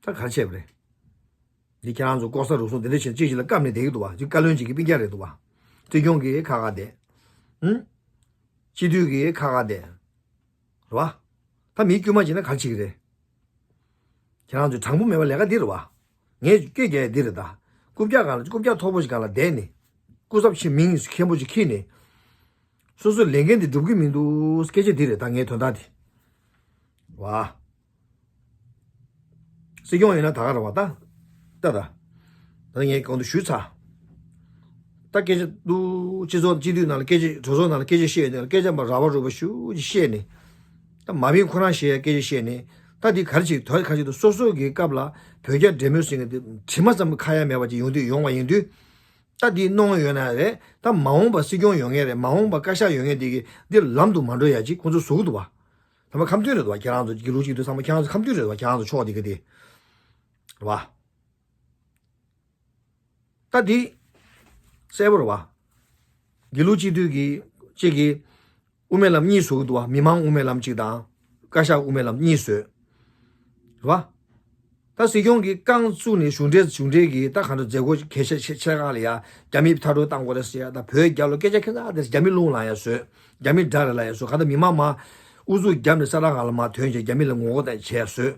ད་ག་རེ་བྱས་པ་རེད། འདི་ཁྱེད་རང་ཚོ་ལྐོག་ཟ་རུལ་སུངས་འདི་འདྲ་བྱས་ཅི་ཞིག་ལ་བཀབ་ནས་བསྡད་ཀྱི་འདུག་བ། ཅིག་བཀའ་བློན་ཅིག་གི་སྤུན་ཀྱག་རེད་འདུག་བ། སྲིད་སྐྱོང་གི་ཁ་ཁ་བསྡད། ཧུམ། སྤྱི་འཐུས་ཀྱི་ཁ་ཁ་བསྡད། རེད་བ། ད་མི་དཀྱུས་མ་བྱས་ན་ག་རེ་བྱེད་ཀྱི་རེད། ཁྱེད་རང་ཚོས་དྲང་པོ་མེད་པ་ལས་ཀ་འདི་རེད་བ། ངས་སྐད་རྒྱག་ཡ་འདི་རེད་ད། རྐུབ་བཀྱག་སྒང་ལ་རྐུབ་བཀྱག་མཐོ་པོ་ཞིག་སྒང་ལ་བསྡད་ནས། སྐུ་ཚབ་ཆེ་མིང་མཁན་པོ་ཅིག་འཁྱེར་ནས། སོ་སོའི་ལས་འགན་འདི་འགྲུབ་ཀྱི་མི་འདུག་སྐད་ཆ་འདི་རེད་ད་ངའི་དོན་དག་འདི། བ། སྲིད་སྐྱོང་ཡིན་ན་ད་ག་རེད་བ་ད། ལྟ་ད། ད་ངས་གོང་དུ་ཞུས་ཚར། ད་སྐད་ཆ་འདུག་སྤྱི་ཚོགས་སྤྱི་འཐུས་ནང་ལ་སྐད་ཆ་གྲོས་ཚོགས་ནང་ལ་སྐད་ཆ་བཤད་ཡོད་དེ་སྐད་ཆ་མ་ར་བ་རུ་བ་ཞུ་ཅིག་བཤད་ནས། ད་མ་བིན་ཁོ་རང་བཤད་ཡ་སྐད་ཆ་བཤད་ནས། ད་འདི་ག་རེ་ཅིག་དོན་ག་རེ་ཅིག་ཏུ་སོ་སོ་གི་སྐབས་ལ་བོད་རྒྱ་འབྲེལ་མོལ་ཟེར་མཁན་དེ་དྲི་མ་ཙམ་ཁ་ཡ་མེད་པ་ཅིག་ཡོང་དུས་ཡོང་བ་ཡིན་དུས། ད་འདི་གནང་ཡོད་ན་རེད། ད་མ་འོངས་པ་སྲིད་སྐྱོང་ཡོང་མཁན་རེད། མ་འོངས་པ་བཀའ་ཤག་ཡོང་མཁན་དེ་གི་འདི་ལམ་དུ་མ་འགྲོ་ཡ་ཅིག་ཁོང་ཚོ་བཟོ་གི་འདུག་བ། ཚང་མ་ཁ་མཐུན་རེད་འདུག་བ། ཁྱེད་རང་ཚོ་དགེ་ལུགས་སྤྱི་འཐུས་ཚང་མ་ཁྱེད་རང་ཚོ་ཁ་མཐུན་རེད་འདུག་བ། ཁྱེད་རང་ཚོ་ཕྱོགས་འདི་ག་དེ་རེད་བ། ད་འདི་གསལ་པོ་རེད་བ། དགེ་ལུགས་སྤྱི་འཐུས་ཀྱི་གཅིག་གིས་དབུ་མའི་ལམ་གཉིས་བཟོ་གི་འདུག་བ། མི་མང་དབུ་མའི་ལམ་གཅིག་དང་བཀའ་ཤག་དབུ་མའི་ལམ་གཉིས་བཟོས་རེད་བ། ད་སྲིད་སྐྱོང་གིས་རྐང་བཙུགས་ནས་གཞུང་འབྲེལ་གཞུང་འབྲེལ་གྱིས་ད་ག་འདྲ་མཛད་སྒོ་གལ་ཆེ་ཆེ་ཆེ་ཁག་ལ་ཡ་རྒྱ་མི་མཐར་སྐྲོད་བཏང་དགོས་རེད་ཟེར་ཡ། ད་བོད་རྒྱ་ལོ་སྐད་ཆ་ཁྱད་མཚར་དེ་རྒྱ་མི་རླུང་ལངས་ཡ་བཟོས། རྒྱ་མི་དགྲ་རེད་ལབ་ཡ་བཟོས། ག་ད་མི་མང་མ་ཨུ་ཚུགས་བརྒྱབ་ནས་ས་ཐག་གང་ལ་མ་ཐོན་བྱས་རྒྱ་མི་ལ་ངོ་རྒོལ་བྱས་བཟོས།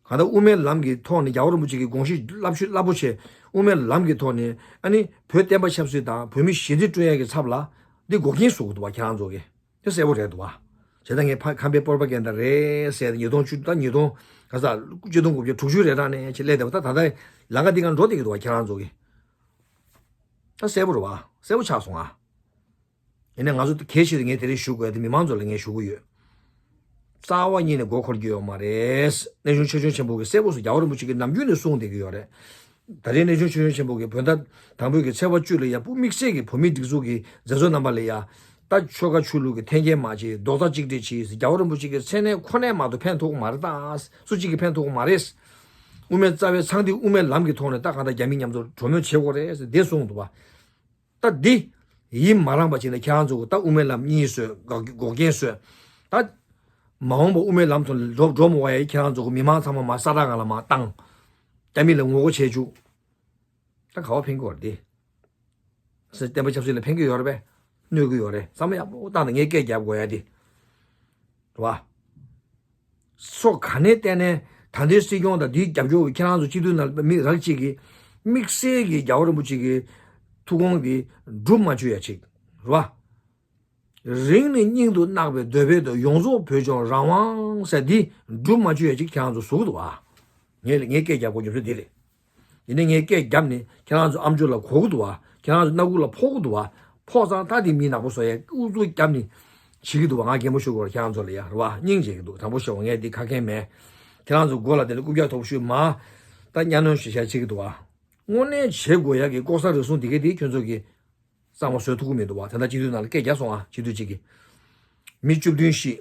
གང་ལྟར་དབུ་མའི་ལམ་གྱི་ཐོག་ནས་རྒྱལ་བ་རིན་པོ་ཆེ་གི་དགོངས་གཞི་རླབས་ཤུལ་རླབས་པོ་ཆེ། དབུ་མའི་ལམ་གྱི་ཐོག་ནས་ཨ་ནི་བོད་བསྟན་པ་ཆབ་སྲིད་དང་བོད་མི་ཞི་བདེ་བསྐྲུན་ཡ་གི་ཚབ་ལ་འདི་འགོག་རྐྱེན་བཟོ་གི་འདུག་བ། ཁྱེད་རང་ཚོ་གི་དེ་གསལ་པོ་རེད་འདུག་བ། བྱས་ཙང་ངས་ཕ་ཁམས་པའི་པོར་པ་གན་ད་རེད་ཟེར་ཏེ་ཉིས་སྟོང་བཅུ་ད་ཉིས་སྟོང་ག་ས་གཅིག་སྟོང་དགུ་བརྒྱ་དྲུག་ཅུ་རེ་གྲངས་ནས་ཆེད་ལས་དེ་བ་ད་ད་ལྟ་ལམ་ཁ་འདི་ག་འགྲོ་བསྡད་ཀྱི་འདུག་བ། ཁྱེད་རང་ཚོ་གི་ད་གསལ་པོ་རེད་བ། གསལ་པོ་ཆགས་སོང་ཨ། ཡིན་ནའི་ང་ཚོ་གལ་ཆེ་རེད། ངས་དེ་རིང་ཞུ་དགོས་ཡ་དེ་མི་མང་ཚོ་ལ་ངས་ཞུ་གི་ཡོད། རྩ་བ་ཉིད་ནས་མགོ་འཁོར་རྒྱུ་ཡོད་མ་རེད། གནས་ཆུང་ཆོས་སྐྱོང་ཆེན་པོ་གིས་གསལ་པོ་སུ་རྒྱལ་བ་རིན་པོ་ཆེ་གིས་ནམ་རྒྱུན་ནས་གསུངས་བསྡད་ཀྱི་ཡོད་རེད། ད་རེས་གནས་ཆུང་ཆོས་སྐྱོང་ཆེན་པོ་གིས་བོད་ཟླ་དང་པོའི་གི་ཚེས་པ་བཅུ་ལ་ཡ་སྤུ་དམིགས་བསལ་གྱི་བོད་མིའི་སྒྲིག་འཛུགས་ཀྱི་མཛད་གཙོ་རྣམ་པ་ལ་ཡ་ད་ཆོལ་ཁ་ཆོས་ལུགས་ཀྱི་འཐེན་འཁྱེར་མ་བྱེད། རྡོག་རྩ་གཅིག་སྒྲིལ་བྱེད། རྒྱལ་བ་རིན་པོ་ཆེ་གི་མཚན་གནས་ཁོ་ནས་མ་གཏོགས་ཕན་ཐོགས་མ་རེད། ད་སུ་གཅིག་གིས་ཕན་ཐོགས་མ་རེད། དབུ་མའི་རྩ་བའི་ཚང་འདི་དབུ་མའི་ལམ་གྱི་ཐོག་ནས་ད་གང་ལྟར་རྒྱ་མི་མཉམ་དུ་གྲོས་མོལ་བྱེད་དགོས་རེད་ཟེར་དེ་གསུངས་འདུག་བ། ད་འདི་ཡིད་མ་རངས་པ་བྱས་ནས་ཁྱེད་རང་ཚོ་ད་དབུ་མའི་ལམ་གཉིས་བཟོས། འགོག་འགོག་རྐྱེན་བཟོས། ད་མ་འོངས་པ་དབུ་མའི་ལམ་དུ་འགྲོ་འགྲོ་མི་བ་ཡ་ཁྱེད་རང་ཚོ་གི་མི་མང་ཚང་མ་མ་ས་ར་ང་ལ་མ་བཏང་། རྒྱ་མི་ལ་ངོ་རྒོལ་བྱེད་བཅུག་ད་ག་བ་ཕན་གི་བར་འདི། སེ་བསྟན་པ་ཆབ་སྲིད་ལ་ཕན་གི་ཡོད་རེད་པས། གནོད་གི་ཡོད་རེད། བསམ་བློ་ཡག་པོ་བཏང་དང་། ངས་སྐད་རྒྱབ་དགོས་ཡ་འདི། རེད་བ། སོ་ག་ནས་བལྟས་ནས་ད་ལྟའི་སྲིད་སྐྱོང་དང་འདིའི་རྒྱབ་སྐྱོར་གྱི་ཁྱེད་རང་ཚོ་སྤྱི་འཐུས་ནང་མི་རགས་གཅིག་གིས་དམིགས་བསལ་གྱི་རྒྱལ་བ་རིན་པོ་ཆེ་གི་ཐུགས་དགོངས་འདི་སྒྲུབ་མ་བཅུག་ཡ་ཅིག་རེད་བ། རིང་ནས་སྙིང་དུ་བརྣག་པའི་འདོད་པའི་དོན་ཡོངས་རྫོགས་བོད་ལྗོངས་རང་དབང་ཟེར་འདི་སྒྲུབ་མ་བཅུག་ཡ་ཅིག་ཁྱེད་རང་ཚོ་བཟོ་གི་འདུག་བ། ངས་ངས་སྐད་རྒྱབ་དགོས་རྒྱུ་མཚན་འདི་རེད། ཡིན་ནའི་ངས་སྐད་བརྒྱབ་ནས་ཁྱེད་རང་ཚོ་ཨམ་ཅོག་ལ་གོ་གི་འདུག་བ། ཁྱེད་རང་ཚོ་སྣ་ཁུག་ལ་ཕོག་གི་འདུག་བ། ཕོག་ཙང་ད་དེ་མི་ནག་པོ་བཟོ་ཡས་ཨུ་ཚུགས་བརྒྱབ་ནས་བྱེད་ཀྱི་འདུག་བ། ང་གད་མོ་ཤོར་གི་རེད། ཁྱེད་རང་ཚོ་ལ་ཡ་རེད་བ། སྙིང་རྗེ་གི་འདུག་དྲང་པོ་ཤོད་བ། ངས་འདི་ཁ་མཁན་མེད། ཁྱེད་རང་ཚོ་མགོ་ལ་དེ་ལ་རྐུབ་བཀྱག་ཐོག་ཤུལ་མ་ད་གཉའ་གནོན་ཞིག་བྱས་བྱེད་ཀྱི་འདུག་བ། དངོས་གནས་བྱེད་དགོས་ཡ་གི་ལྐོག་ཟ་རུལ་སུངས་དེ་གས་དེ་ཁྱོད་ཚོ་གི་གཙང་མ་བཟོ་ཐུབ་ཀྱི་མི་འདུག་བ། ད་ལྟ་སྤྱི་འཐུས་ནང་ལ་སྐད་རྒྱག་སོང་ཨ། སྤྱི་འཐུས་གཅིག་གིས་མི་བཅུ་བདུན་ཤི།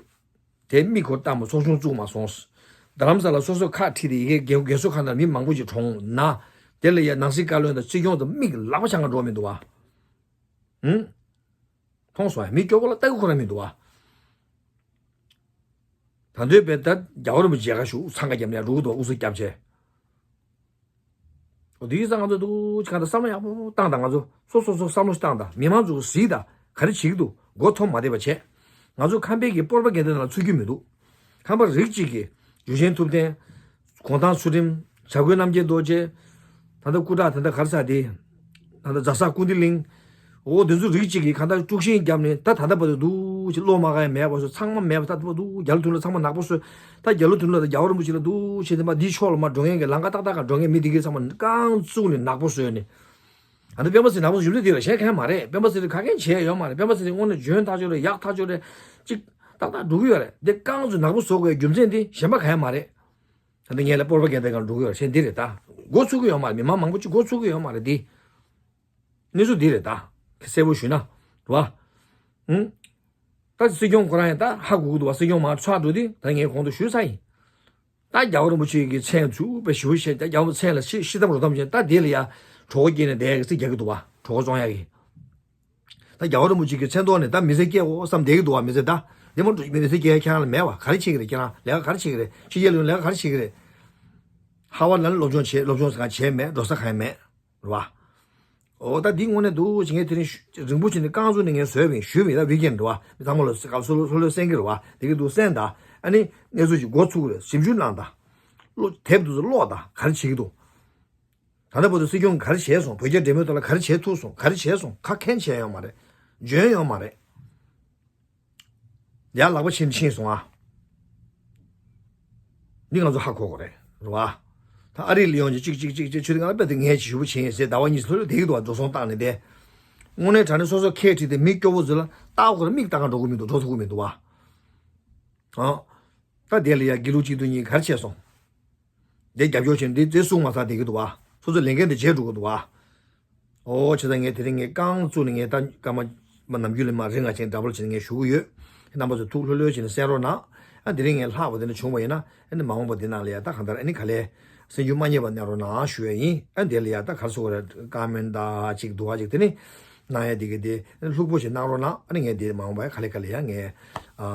དེ་མིག་ཁོ་ལྟ་མ་ཚོགས་ཆུང་བཙུགས་མ་སོང་། རྡ་རམ་ས་ལ་སོ་སོ་ཁག་ཁྲིད་དེ་ཡི་གེ་རྒན་རྒན་གསོ་ཁང་ནང་མི་མང་པོ་ཞིག་གྲོངས་ན། དེ་ལ་ཡ་ནང་སྲིད་བཀའ་བློན་དང་སྲིད་སྐྱོང་དང་མིག་ལག་པ་འཆང་ག་འགྲོ་མི་འདུག་བ། ཧུམ། མཐོང་སོང་ཨ། མི་སྐྱོ་པོ་ལ་ལྟ་གི་ཁོ་རང་མི་འདུག་བ། ད་འདོད་པའི་ད་རྒྱལ་བ་རིན་པོ་ཆེ་ག་ཞུ་འཚང་ཁ་རྒྱབ་ནས་འགྲོ་གི་འདུག་བ། ཨུ་ཚུགས་རྒྱབ་བྱས། འོ་དེའི་སང་ང་ཚོ་འདུག་ཅི་གང་ལྟར་བསམ་བློ་ཡག་པོ་བཏང་དང་། ང་ཚོ་སོ་སོ་སོ་བསམ་བློ་ཞིག་བཏང་དང་། མི་མང་ཚོ་གཟིགས་དང་། ག་རེ་བྱེད་ཀྱི་འདུག་མགོ་འཐོམ་མ་བསྡད་པ་བྱས། ང་ཚོ་ཁམས་པའི་གི་པོར་པ་གན་ད་ནང་ཚུད་རྒྱུ་མི་འདུག་ཁམས་པ་རིགས་གཅིག་གིས་ཡུལ་ཆེན་ཐུབ་བསྟན། གུང་ཐང་ཚུལ་ཁྲིམས། བྱ་རྒོད་རྣམ་རྒྱལ་རྡོ་རྗེ། ད་ལྟ་སྐུ་དྲག་དེ་འདྲ་ག་རེ་ཟེར་དེ། ད་ལྟ་རྫ་ས་ཀུན་བདེ་གླིང་། འོ་དེ་ཚོ་རིགས་གཅིག་གིས་གང་ལྟར་དཀྲུག་ཤིང་བརྒྱབ་ནས་ད་ད་ལྟ་བར་དུ་འདུག་ཅེས་བློ་མ་ག་ཡ་མེད་པ་བཟོས། ཚང་མ་མེད་པ་ད་ལྟ་བར་འདུག་རྒྱ་ལོ་དོན་ལ་ཚང་མ་ནག་པོ་བཟོས། ད་རྒྱ་ལོ་དོན་ལ་ད་རྒྱལ་བ་རིན་པོ་ཆེ་ལ་འདུག་ཅེས་དེ་མ་འདིའི་ཕྱོགས་ལ་མ་འགྲོ་མཁན་གྱི་ལམ་ཁ་ཏག་ཏག་ག་འགྲོ་མཁན་མི་དེ་གའི་ཚང་མ་རྐང་བཙུགས་ནས་ནག་པོ་བཟོས་ནས། ཨ་ནི་སྤེན་པ་ཚེ་ནག་པོ་བཟོས་རྒྱུ་མཚན་དེ་ལ་གཞན་གང་ཡང་མ་རེད། སྤེན་པ་ཚེ་རིང་ཁ་མཁན་བྱས་ཡོད་མ་རེད། སྤེན་པ་ཚེ་རིང་དངོས་གནས་འཇོན་ཐག་ཆོད་རེད། ཡག་ཐག་ཆོད་རེད། ཅིག་ཏག་ཏག་འགྲོ་གི་ཡོད་རེད། དེ་རྐང་བཙུགས་ནག་པོ་བཟོ་དགོས་རྒྱུ་མཚན་དེ་གཞན་པ་གང་ཡང་མ་རེད། ད་ལྟ་ངས་ལ་པོར་པ་གན་ད་གང་འགྲོ་གི་ཡོད་རེད། གཞན་འདི་རེད་ད། མགོ་ཚུགས་གི་ཡོད་མ་རེད། མི་མང་མང་པོ་ཅིག་མགོ་ཚུགས་གི་ཡོད་མ་རེད་དེ། གནས་ཚུལ་འདི་རེད་ད། གསལ་པོ་ཞུས་ན། རེད་བ། ཧུམ། ད་སྲིད་སྐྱོང་ཁོ་རང་ཡང་ད་ཧ་གོ་གི་འདུག་བ། སྲིད་སྐྱོང་མར་ཚར་འགྲོ་དུས་ད་ངས་གོང་དུ་ཞུས་ཚར་ཡིན། ད་རྒྱལ་བ་རིན་པོ་ཆེ་གི་མཚན་ཚུགས་པའི་ཞུ་བ་བྱས། ད་རྒྱལ་བ་མཚན་ལ་ཤི་ཤི་དམ་རོ་དམ་བྱས། ད་དེ་ལ་ཡ་གྲོད་ཁོག་སྐྱེས་ནས་བསྡད་ཀྱི་ཚིག་རྒྱག་གི་འདུག་བ། གྲོད་ཁོག་བཙོང་ཡ་གི། ད་རྒྱལ་བ་རིན་པོ་ཆེ་གི་མཚན་ཐོག་ནས་ད་མི་ཚེ་སྐྱེལ་འོ་བསམ་བསྡད་ཀྱི་འདུག་བ། མི་ཚེ་ད་འདི་མ་འགྲོ་མི་ཚེ་སྐྱེལ་ཁྱེད་རང་ལ་མེད་བ། ག་རེ་བྱེད་ཀྱི་རེད། ཁྱེད་རང་ལས་ཀ་ག་རེ་བྱེད་ཀྱི་རེད། ཕྱི་རྒྱལ་ལ་ཡོང་ལས་ཀ་ག་རེ་བྱེད་ཀྱི་རེད། ཧ་ཝར་ལ་ནི་སློབ་སྦྱོང་བྱེད། སློབ་སྦྱོང་ཟེར་ག་བྱེད་མེད། འགྲོ་ས་གང་ཡང་མེད། རེད་བ། འོ་ད་འདི་དངོས་གནས་འདུག་ཅེས་ངས་དེ་རིང་རིང་པོ་བྱས་ནས་རྐང་བཙུགས་ནས་ངས་བཟོས་པ་ཡིན། ཞུས་པ་ཡིན། ད་ཝི་ཀེན་རེད་བ། མི་ཚང་མ་ལ་སྐབས་སུ་ལོ་སུ་ལོས་གསན་གྱི་རེད་བ། དེ་གི་འདུག་གསན་དང་། ཨ་ནི་གནས་ཚུལ་ཞིག་འགོ་ཚུགས་རེད། ཞིབ་འཇུག་གནང་དང་། བློ་དེབ་འདུག་ཚོ་ཀློག་དང་། ག་རེ་བྱེད་ཀྱི་འདུག་ད་ལྟ་བར་དུ་སྲིད་སྐྱོང་གིས་ག་རེ་བྱས་སོང་། བོད་རྒྱ་འབྲེལ་མོལ་ཐོག་ལ་ག་རེ་བྱས་ཐུབ་སོང་། ག་རེ་བྱས་སོང་། ཁ་མཁན་བྱས་ཡོད་མ་རེད། འཇོན་ཡོད་མ་རེད། ཡར་ལག་པ་ཕྱིན་ཕྱིན་སོང་ཨ། འདི་ང་ཚོ་ཧ་གོ་དགོས་རེད། རེད་བ། ད་ཨ་རི་ལ་ཡོང་ཅིག་ཅིག་ཅིག་ཅིག་ཆུ་དེ་ང་ལ་དཔེ་དེ་ངས་ཅིག་ཞུ་བ་བྱེད་ཡིན་ཟེར་ཟླ་བ་གཉིས་ལྷོད་ལྷོད་བསྡད་ཀྱི་འདུག་བ། འགྲོ་སོང་བཏང་ནས་བསྡད། དངོས་གནས་དྲང་གནས་སོ་སོ་ཁས་ཁྲིད་དེ་མི་སྐྱོ་བོ་ཚོ་ལ་ལྟ་བ་ཁོ་རང་མིག་ལྟ་ག་འགྲོ་གི་མི་འདུག་འགྲོ་ཐུབ་ཀྱི་མི་འདུག་བ། ཨ། ད་དེ་ལ་ཡ་དགེ་ལུགས་སྤྱི་འཐུས་གཉིས་ག་རེ་བྱས་སོང་། དེ་རྒྱབ་སྐྱོར་བྱས་ནས་དེ་དེ་གསུང་མ་ཚར་བསྡད་ཀྱི་འདུག་བ། སོ་སོ་ལས་འགན་དེ་བརྗེད་འགྲོ་གི་འདུག་བ། ཨོ་བྱས་ཙང་ངས་དེ་རིང་ངས་རྐང་བཙུགས་ནས་ངས་ད་སྐར་མ་མ་ནམ་རྒྱུན་ལས་མ་རིང་ང་ཆེན་འདྲ་པོ་བྱས་ནས་ངས་ཞུ་གི་ཡོད། རྣམ་པ་ཚོ་ཐུགས་ལྷོད་ལྷོད་བྱས་ནས་གསན་རོགས་གནང་། ཨ་དེ་རིང་ངས་ལྷག་པ་དེ་འདྲ་བྱུང་བ་ཡིན་ན་ཨ་ནི་མ་འོངས་པ་འདི་ནང་ལ་ཡ་ད་གང་ལྟར་ཨ་ནི་ག་ལེ་གསན་རྒྱུ་མ་བསྙེལ་བ་གནང་རོགས་གནང་ཞུ་ཡ་ཡིན། ཨ་དེ་ལ་ཡ་ད་ག་རེ་ཟེར་དགོས་རེད། ཀ་མེན་ད་ཅིག་འདུག་ཨ་ཅིག་དེ་ནི་གནང་ཡ་དེ་གི་དེ་ལྷུག་པོ་ཞིག་གནང་རོགས་གནང་། ཨ་ནི་ངས་དེ་མ་འོངས་པ་ཡ་ག་ལེ་ག་ལེ་ཡ་ངས་ཨ་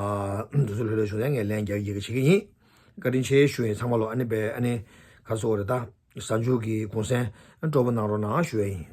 འདུག་སེ་ལྷོད་ལྷོད་བྱུང་ཡ་ངས་ལན་རྒྱག་ཡི་གེ་བྱེད་ཀྱི་ཡིན། བཀའ་དྲིན་ཆེ་ཞུ་ཡིན་ཚང་མ་ལོ། ཨ་ནི་པས་ཨ་ནི་ག་རེ་ཟེར་དགོས་རེད། ད་གཟའ་མཇུག་གི་གུང་སེང་སྤྲོ་པོ་གནང་རོགས་གནང་ཞུ་ཡ་ཡིན།